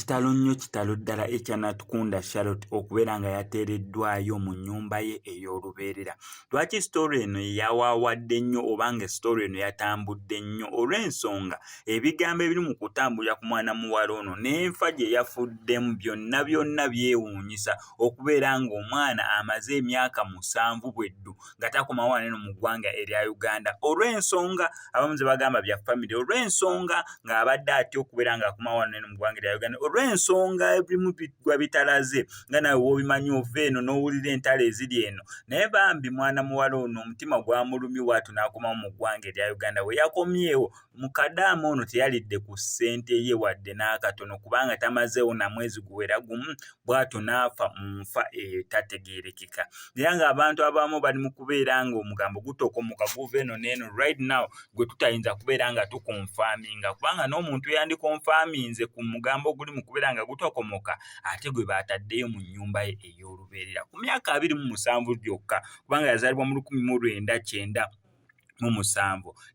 Kitalo nnyo kitalo ddala ekya Natukunda Charlotte okubeera nga yateereddwayo mu nnyumba ye ey'olubeerera. Lwaki sitoola eno yawaawadde nnyo oba nga sitoola eno yatambudde nnyo? Olw'ensonga ebigambo ebiri mu kutambulira ku mwana muwala ono n'enfa gye yafuddemu byonna byonna byewuunyisa okubeera ng'omwana amaze emyaka musanvu bweddu nga takomawo wano eno mu ggwanga erya Uganda olw'ensonga abamu ze bagamba bya famire olw'ensonga ng'abadde atya okubeera ng'akomawo wano eno mu ggwanga erya Uganda olw'ensonga ebimu bigwa bitalaze nga nawe w'obimanyi ova eno n'owulira entalo eziri eno naye bambi mwana muwala ono omutima gwamulumye bw'atyo n'akomawo mu ggwanga erya Uganda we yakomyewo Mukadaama ono teyalidde ku ssente ye wadde n'akatono kubanga tamazeewo na mwezi guwera gumu bw'atyo n'afa mu nfa etategeerekeka. Era ng'abantu abamu bali mu kubeera ng'omugambo gutokomoka guva eno n'eno right now gwe tutayinza kubeera nga tukonfaaminga kubanga n'omuntu eyandikonfaaminze ku mugambo oguli mu kubeera nga gutokomoka ate gwe baataddeyo mu nnyumba ye ey'olubeerera ku myaka 27 gyokka kubanga yazaalibwa mu 1997.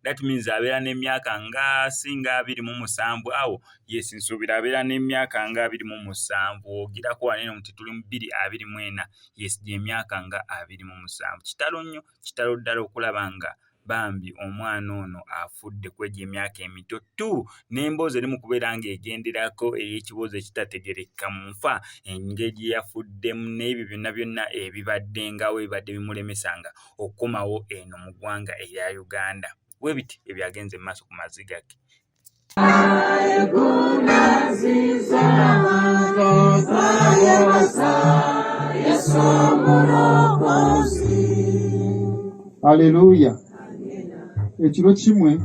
That means abeera n'emyaka nga singa 27 awo. Yes, nsuubira abeera n'emyaka nga 27 ogirako wanene nti tuli mu 2024. Yes, gy'emyaka nga 27. Kitalo nnyo, kitalo ddala okulaba nga bambi omwana ono afudde ku egyo emyaka emito ttu n'emboozi eri mu kubeera ng'egenderako ey'ekiboozi ekitategeerekeka mu nfa engeri gye yafuddemu n'ebyo byonna byonna ebibaddengawo ebibadde bimulemesanga okukomawo eno mu ggwanga erya Uganda. Bwe biti ebyagenze mu maaso ku maziga ge. Aleluya! Ekiro kimwe,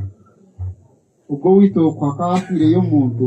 ogw'owaitu okwo hakaba hafiireyo omuntu.